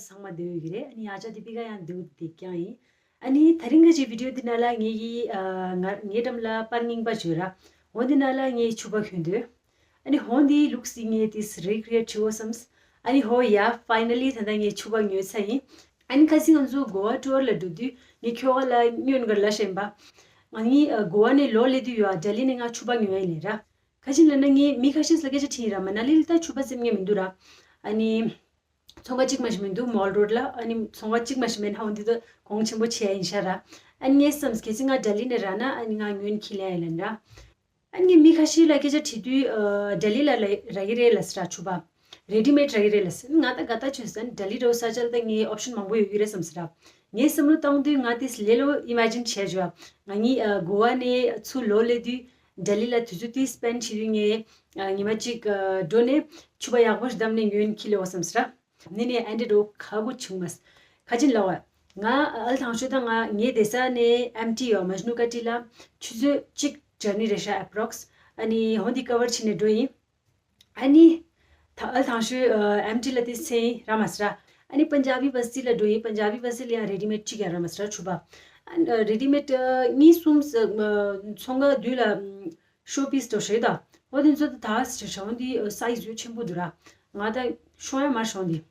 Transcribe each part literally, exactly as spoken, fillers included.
ཚང་མ་བདེ་པོ་ཡོད་ཀྱི་རེད། ཨ་ནི་ཨ་ཅག་དེ་པི་ཀ་ཡང་བདེ་པོ་བདེ་རྐྱང་ཡིན། ཨ་ནི་ད་རིང་གི་ཅིག་བི་ཌི་ཡོ་འདི་ནང་ལ་ངེད་ཀྱི་ཨ་ང་ངའི་འགྲམ་ལ་པར་རྙིང་པ་བྱོས་ར། འོ་འདི་ནང་ལ་ངའི་ཕྱུ་པ་གྱོན་འདོད། ཨ་ནི་འོ་འདི་ལུགས་སི་ངས་དེ་རི་ཀི་རི་ཨེ་ཊི་བྱེད་དགོས་བསམས། ཨ་ནི་འོ་ཡ་ཕའི་ནལ་ལི་ད་ལྟ་ངའི་ཕྱུ་པ་ཉོས་ཚར་ཡིན། ཨ་ནི་ཁ་སང་ང་ཚོ་གོ་བ་ཊུར་ལ་འགྲོ་དུས་ངའི་ཁྱོ་ག་ལ་སྔོན་གར་ལབ་བཞིན་པ། ང་གཉིས་ཨ་གོ་བ་ནས་ལོ་སླེབས་དུས་ཡོད་ཨ་ལྡི་ལི་ནས་ང་ཕྱུ་པ་ཉོས་ཡིན་ལེ་ར། ག་ཅི་ལབ་ན་ངས་མི་ཁ་ཤས་ལ་སྐད་ཆ་དྲིས་ཡིན་ར། མ་ན་ལི་ལ་ད་ཕྱུ་པ་བཙེམ་མཁན་མི་འདུག་ར། ཨ་ནི། ཚོང་ཁང་གཅིག་མ་ཞིག་མི་འདུག་མོལ་རོ་ཌི་ལ། ཨ་ནི་ཚོང་ཁང་གཅིག་མ་ཞིག་མེད་ན་འོ་འདི་ད་གོང་ཆེན་པོ་བྱས་ཡིན་ཤག་ར། ཨ་ནི་ངས་བསམས་གལ་སྲིད་ང་ལྡི་ལི་ནས་རག་ན་ཨ་ནི་ང་ཉོས་ནས་འཁྱེར་ལེ་ཡིན་ལབ་ར། ཨ་ནི་ངས་མི་ཁ་ཤས་ལ་སྐད་ཆ་དྲིས་དུས་ཨ་ལྡི་ལི་ལ་ལ་རག་གི་རེད་ལབ་སོང་ར་ཕྱུ་པ། རེ་ཌི་མེཌ་རག་གི་རེད་ལབ་སོང་། ང་ད་དགའ་ཐག་ཆོད་སོང་། ལྡི་ལི་འགྲོ་ས་ཆ་ལ་ད་ངའི་ཨོབ་ཤན་མང་པོ་ཡོད་ཀྱི་རེད་བསམས་སོང་ར། ངས་བསམ་བློ་བཏང་དུས་ང་དེ་ལས་སླ་པོ་ཨི་མེ་ཇིན་བྱས་བྱོས། ང་གཉིས་ཨ་གོ་བ་ནས་ཚུར་ལོག་སླེབས་དུས་ལྡི་ལི་ལ་དུས་ཚོད་དེ་སྤེན་བྱེད་དུས་ངས་ཨ་ཉི་མ་གཅིག་ཨ་འགྲོ་ནས་ཕྱུ་པ་ཡག་པོ་ཞིག་བདམས་ནས་ཉོས་ནས་འཁྱེར་ལེ་འོ་བསམས་སོང་ར། ནི་ནི་ཨན་ཏི་རོ་ཁ་གུ་ཆུང་མས། ཁ་ཅིན་ལའོ། ང་ཨལ་ཐང་ཤོ་དང་ང་ངའི་བསྡད་ས་ནས་ཨེམ་ཊི་ཡོ་མཇ་ནུ་ཀ་ཊི་ལ་ཆུ་ཚོད་གཅིག་ཇར་ནི་རེད་ཤག་ཨེ་པྲོག་སི། ཨ་ནི་འོ་འདི་ཀ་བར་བྱས་ནས་འགྲོ་ཡིན། ཨ་ནི། ད་ཨལ་ཐང་ཤོ་ཨེམ་ཊི་ལ་དེ་སེང་ར་མ་སི་ར། ཨ་ནི་པན་ཇ་བི་བ་སི་ལ་འགྲོ་ཡིན། པན་ཇ་བི་བ་སི་ལ་ཡང་རེ་ཌི་མེཌ་གཅིག་ཡང་ར་མ་སི་ར་ཕྱུ་པ། ཨ་ནི་རེ་ཌི་མེཌ་གཉིས་གསུམ་ཚོང་ཁང་དུས་ལ། ཤོ་པིས་འགྲོ་ཤེས་ད། འོ་དེ་ཚོ་ད་ད་ཞེས་བྱ་འོ་འདི་སའི་ཛི་ཆེན་པོ་འདུག་ར། ང་ད་ཤོང་ཡ་མ་ཤོང་འདི།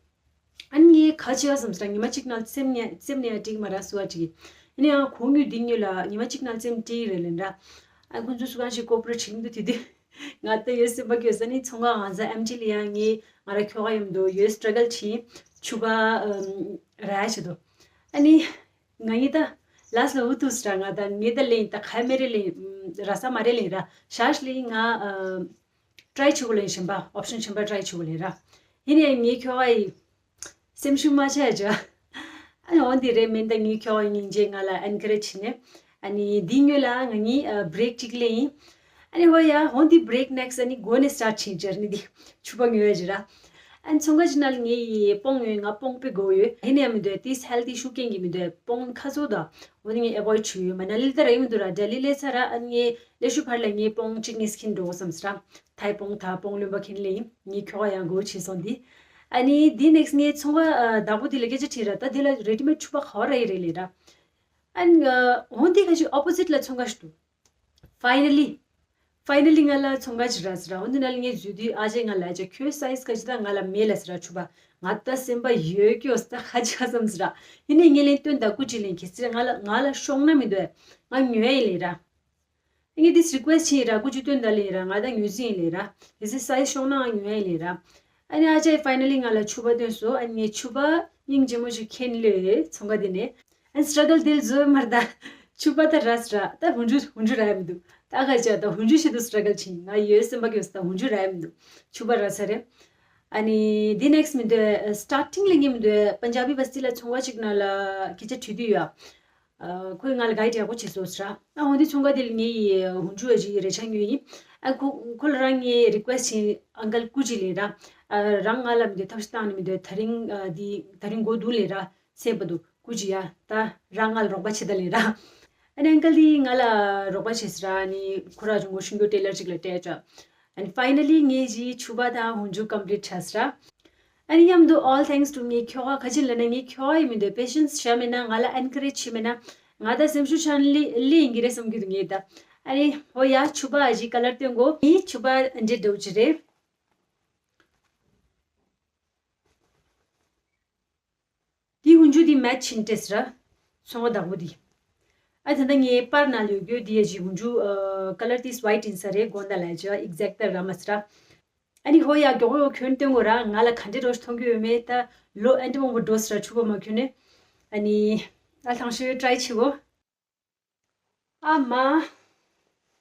ཨ་ནི་ངས་ག་བྱེད་བསམ་སོང་ར། ཉི་མ་གཅིག་ནང་བཙེམ་ནས་བཙེམ་ནས་ཡ་འགྲིག་མ་ར་སུ་བ་འགྲིག་ཡིན་ནའང་ཁོང་ཉོས་འདི་ཉོས་ལ་ཉི་མ་གཅིག་ནང་བཙེམ་འགྲིག་རེད་ལན་ར། ཨ་ཁོང་ཚོ་སུ་གང་ཞིག་ཀོ་པ་རེ་ཊི་བྱེད་ཀྱི་འདུག་དེ་དུས་ང་ད་ཡོད་སེམས་པ་སྐྱོ་ས་ནི་ཚོང་ཁང་ང་ཚ་ཨེམ་ཊི་ལ་ཡང་ངས་ང་ར་ཁྱོ་ག་ཡོད་མི་འདུག་ཡོད་སི་ཊྲ་གལ་བྱེད་ཕྱུ་པ་ར་ཡ་བྱེད་དོ། ཨ་ནི། ང་གཉིས་ད་ལ་སི་ལ་འུ་ཐུག་སི་ར། ང་ད་ངས་ད་ལེན་ད་ཁ་མེ་རེ་ལེན་ར་ས་མ་རེ་ལེན་ར་ཤ་ཤ་ལེན་ང་ཊ་རའི་བྱེད་དགོས་ལེན་གཞན་པ་ཨོབ་ཤན་གཞན་པ་ཊ་རའི་བྱེད་དགོས་ལེན་ར། ཡིན་ནའི་ངའི་ཁྱོ་ག་ཡི་སེམས་ཤུགས་མ་ཆག་ཡ་ཅོ། ཨ་ནི་འོ་འདི་རེད་མིན་ད་ངའི་ཁྱོ་ག་སྙིང་རྗེ་ང་ལ་ཨེན་ཁ་རེཇ་བྱེད་ནས། ཨ་ནི་འདི་ཉོས་ལ་ང་གཉིས་བྷི་རེག་གཅིག་ལེན་ཡིན། ཨ་ནི་ཧོ་ཡ་འོ་འདི་བྷི་རེག་ནེག་སི་ཨ་ནི་འགོ་ནས་སི་ཊར་ཊི་བྱེད་ཡིན་ཇར་ནི་འདི་ཕྱུ་པ་ཉོ་ཡ་ཅི་ར། ཨན་ཚོང་ཁང་ཅིག་ནང་ལ་ངའི་སྤོང་ཡོད། ང་སྤོང་དཔེ་དགོས་ཡོད། ཡིན་ནའང་མི་འདོད་དེ་ཧེལ་ཐི་ཤུ་རྐྱེན་གྱིས་མི་འདོད་སྤོང་ཁ་ཚུགས་དང་། འོ་དེ་ངས་ཨེ་བོ་ཡིཌ་བྱེད་ཡོད། མ་ན་ལི་ལ་ད་རག་གི་མི་འདུག་ར། ལྡི་ལི་སླེབས་ཚར་ར། ཨ་ནི་ངས་སླེབས་ཤུལ་བར་ལ་ངའི་སྤོང་གཅིག་གཉིས་ཁྱེར་འགྲོ་དགོས་བསམ་སོང་ར། ཐའི་སྤོང་ད་སྤོང་རློན་པ་ཁྱེར་ལེན་ཡིན། ངའི་ཁྱོ་ག་ཡང་དགོས་བྱས་སོང་འདི། ཨ་ནི་འདི་ནེག་སི་ངའི་ཚོང་ཁང་ཨ་བདག་པོ་འདི་ལ་སྐད་ཆ་དྲིས་ར། ད་འདི་ལ་རེ་ཌི་མེཌ་ཕྱུ་པ་ག་པར་རག་གི་རེད་ལབ་ར། ཨ་ནི་འོ་འདི་ཁ་ཅིག་ཨོ་པོ་ཟིཊ་ལ་ཚོང་ཁང་ཞིག་འདུག་ཕའི་ནལ་ལི། ཕའི་ནལ་ལི་ང་ལ་ཚོང་ཁང་ཅིག་རག་སོང་ར། འོ་འདི་ནང་ལ་ངས་འཛུལ་དུས་ཨ་ཅེ་ང་ལ་ཨ་ཅེ་ཁྱོད་སའི་ཛི་ག་ཅི་ད་ང་ལ་མེད་ལབ་སོང་ར་ཕྱུ་པ། ང་ད་སེམས་པ་ཡོད་སྐྱོ་ད་ཧ་ཅང་བསམ་སོང་ར། ཡིན་ནའི་ངས་ལན་སྟོན་ད་སྐུ་མཁྱེན་ལན་གལ་སྲིད་ང་ལ་ང་ལ་ཤོང་ན་མི་འདོད་ང་ཉོ་ཡ་ཡིན་ལབ་ར། ངས་དེ་རི་ཀུ་ཨེ་སི་ཊི་བྱས་ར། སྐུ་མཁྱེན་སྟོན་ད་ལབ་ར། ང་ད་ཉོ་རྩིས་ཡིན་ལབ་ར། གལ་སྲིད་སའི་ཛི་ཤོང་ན་ང་ཉོ་ཡ་ཡིན་ལབ་ར། ཨ་ནི་ཨ་ཅེ་ཕའི་ནལ་ལི་ང་ལ་ཕྱུ་པ་སྟོན་སོང་། ཨ་ནི་ངས་ཕྱུ་པ་སྙིང་རྗེ་མོ་ཞིག་ཁྱེར་ལོས་ཚོང་ཁང་དེ་ནས། ཨན་སི་ཊྲ་གལ་དེ་ལ་བཟོད་མར་ད། ཕྱུ་པ་ད་རག་སོང་ར། ད་འོ་འདི་འོ་འདི་རག་ཡ་མི་འདུག་ད་ག་ཅི་ད་འོ་འདི་ཞིག་ཏུ་སི་ཊྲ་གལ་བྱེད་ཡིན། ང་ཡོད་སེམས་པ་སྐྱོ་སོང་། ད་འོ་འདི་རག་ཡ་མི་འདུག་ཕྱུ་པ་རག་ཚར་རེད། ཨ་ནི་འདི་ནེག་སི་མི་འདོད་སི་ཊར་ཊིང་ལ་ངས་མི་འདོད་པན་ཇ་བི་བ་སི་ལ་ཚོང་ཁང་ཅིག་ནང་ལ་སྐད་ཆ་དྲིས་དུས་ཡ། ཨ་ཁོས་ང་ལ་གའིཌ་ཡག་པོ་བྱས་སོང་ར། ཨ་འོ་འདི་ཚོང་ཁང་དེ་ལ་ངས་ཡི་འོ་འདི་ཞིག་རེ་ཆ་ཉོས་ཡིན། ཨ་ཁོ་ཁོ་ལ་རང་ངས་རི་ཀུ་ཨེ་སི་ཊི་བྱས་ཨང་ཀལ་སྐུ་མཁྱེན་ལབ་ར། ཨ་རང་ང་ལ་མི་འདོད་ཐབས་ཤེས་བཏང་ནས་མི་འདོད་ད་རིང་ཨ་འདི་ད་རིང་འགོར་འདུག་ལབ་ར། སེམས་པ་འདུག་སྐུ་མཁྱེན་ཡ་ད་རང་ང་ལ་རོགས་པ་བྱེད་ད་ལབ་ར། ཨ་ནི་ཨང་ཀལ་དེས་ང་ལ་རོགས་པ་བྱས་སོང་ར། ཨ་ནི་ཁོ་རང་ཅུང་གོ་ཤིང་གོ་ཊེ་ལར་ཅིག་ལ་སྤྲད་ཅོ། ཨ་ནི་ཕའི་ནལ་ལི་ངའི་གི་ཕྱུ་པ་དང་འོ་འདི་ཀམ་པི་ལིཊ་བྱས་སོང་ར། ཨ་ནི་མཉམ་དུ་ཨོལ་ཐེངས་ཊུ་མི་ཁྱོ་ག་ག་ཅི་ལབ་ན་ངའི་ཁྱོ་ག་ཡིན་མི་འདོད་པེ་ཤེན་སི་བྱས་མེད་ན་ང་ལ་ཨེན་ཁ་རེཇ་བྱས་མེད་ན་ང་ད་སེམས་ཤུགས་ཆག་ནས་ལི་ལི་ཡིན་གྱི་རེད་བསམ་གྱི་འདུག་ངས་ད། ཨ་ནི་ཧོ་ཡ་ཕྱུ་པ་ཨ་ཅེ་ཀ་ལར་སྟོན་གོ་ངའི་ཕྱུ་པ་འདྲེ་འདྲ་བོ་ཅིག་རེད། དེའི་འོ་འདི་དེ་མེ་ཆི་ཡིན་ཏེ་སི་ར། ཚོང་ཁང་བདག་པོ་དེ། ཨ་ད་ལྟ་ངའི་པར་ནང་ལ་ཡོད་རྒྱུ་དེ་ཡ་ཅིག་འོ་འདི་ཨ་ཀ་ལར་དེ་ཝའིཊ་ཡིན་ས་རེད། དགོངས་དག་ལ་ཅིག་ཨེག་ཛེག་ཊི་རག་མ་སོང་ར། ཨ་ནི་ཧོ་ཡ་མགྱོགས་པོ་གྱོན་སྟོན་གོ་ར། ང་ལ་ག་འདྲ་འདྲ་བོ་ཞིག་མཐོང་གི་ཡོད་མེད་ད། ལོ་ཨ་འདྲ་མང་པོ་འགྲོ་སོང་ར་ཕྱུ་པ་མ་གྱོན་ནས། ཨ་ནི་ཨ་ལྷང་ཤོས་ཊ་རའི་བྱེད་གོ་ཨ་མ།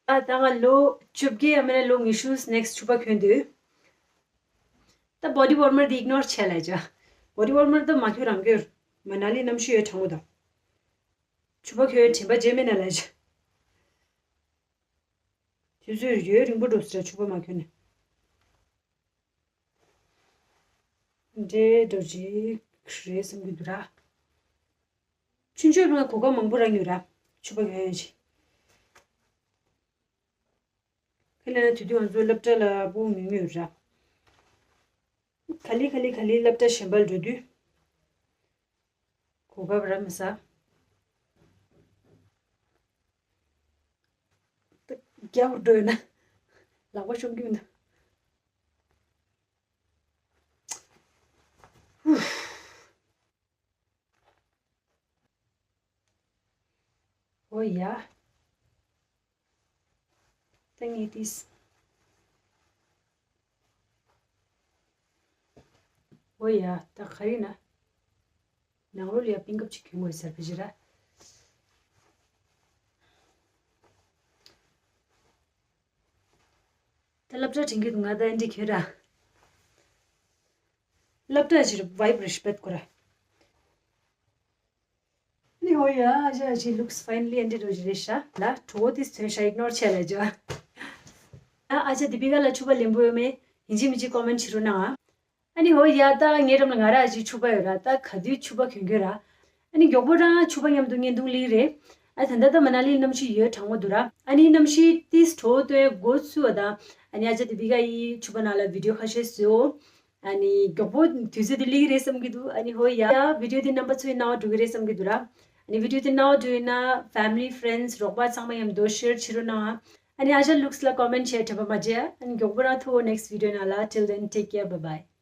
ཨ་ད་ང་ལོ་བཅོ་བརྒྱད་ཡང་མིན་ན་ལོ་ཉི་ཤུ་ནེག་སི་ཊི་ཕྱུ་པ་གྱོན་འདོད། ད་བོ་ཌི་ཝོར་མར་དེ་ཨིག་ནོར་བྱས་ལབ་ཅོ། བོ་ཌི་ཝོར་མར་ད་མ་གྱོན་རང་གྱོན། མ་ན་ལི་གནམ་གཤིས་ཡོད་གྲང་མོ་དང་། ཕྱུ་པ་གྱོན་དྲན་པ་བརྗེད་མེད་ན་ལབ་ཅོ། དུས་ཚོད་ཡུན་རིང་པོ་འགྲོ་སོང་ར་ཕྱུ་པ་མ་གྱོན་ནས། འདྲེ་འགྲོ་ཅིག་རེད་བསམ་གྱི་འདུག་ར། ཆུང་ཆུང་ང་གོ་སྐབས་མང་པོ་རག་མྱོང་ར། ཕྱུ་པ་གྱོན་ཡོད་ཅིག་ཁ་ལ་ན་དུས་དུས་ང་ཚོ་སློབ་གྲྭ་ལ་སྤུ་གུ་ཉུང་ཉུང་ཡོད་ར། ག་ལེ་ག་ལེ་ག་ལེ་སློབ་གྲྭ་གཞན་པ་ལ་འགྲོ་དུས། གོ་སྐབས་རག་མི་ས། རྒྱབ་འགྲོ་ཡོད་ན་ལག་པ་ཤོང་གི་མི་འདུག་ཧུ། ཨོ་ཡ། ད་ངས་ཏིས། ཨོ་ཡ། ད་ག་རེ་ན། ནང་ལོགས་ལ་ཡ་པིན་ཀབ་ཅིག་གྱོན་དགོས་ཟེར་བ་ཞིག་ར། ད་སློབ་གྲྭ་དྲན་གྱི་འདུག་ང་ད་ཨེ་འདྲ་གྱོན་ར། སློབ་གྲྭ་ཞིག་བའི་བི་རེ་ཤི་བེད་ཁོ་ར། ནི་ཧོ་ཡ། ཨ་ཅག་ཅི་looks finally ended རེད་ཤག་ལ་གྲོགས་དེ་ཚོས་ཤ་ignore བྱས་ལ་ཅོ། ཨ་ཅག་དེ་པི་ཀ་ལ་ཕྱུ་པ་ལེན་པོ་ཡོད་མེད་ཡིན་གཅིག་མིན་གཅིག་comment བྱེད་རོགས་གནང་ཨ། ཨ་ནི་ཧོ་ཡ། ད་ངའི་འགྲམ་ལ་ང་ར་ཨ་ཅག་ཕྱུ་པ་ཡོད་ར། ད་ག་དུས་ཕྱུ་པ་གྱོན་གྱོན་ར། ཨ་ནི་མགྱོགས་པོ་རང་ཕྱུ་པ་མཉམ་དུ་བརྙན་ཐུང་ལེན་རེད། ཨ་ད་ལྟ་ད་མ་ན་ལི་གནམ་གཤིས་ཡོད་གྲང་མོ་འདུག་ར། ཨ་ནི་གནམ་གཤིས་ཏིས་དྲོ་ཐོན་འགོ་ཚུགས་པ་དང་ཨ་ནི་ཨ་ཅག་དེ་པི་ཀ་ཡི་ཕྱུ་པ་ནང་ལ་video ཁ་ཤས་བཟོས། ཨ་ནི་མགྱོགས་པོ་དུས་ཚོད་དེ་སླེབས་ཀྱི་རེད་བསམ་གྱི་འདུག་ཨ་ནི་ཧོ་ཡ། video དེ་རྣམ་པ་ཚོའི་རྣ་བར་འགྲོ་གི་རེད་བསམ་གྱི་འདུག་ར། ཨ་ནི་video དེ་རྣ་བར་འགྲོ་ཡོད་ན་family friends རོགས་པ་ཚང་མ་མཉམ་དུ་share བྱེད་རོགས་གནང་ཨ། ཨ་ནི་ཨ་ཅག་looks ལ་comment བྱས་དྲན་པ་མ་བརྗེད་ཨ། ཨ་ནི་མགྱོགས་པོ་རང་ཐུག next video ནང་ལ། Till then, take care, bye bye.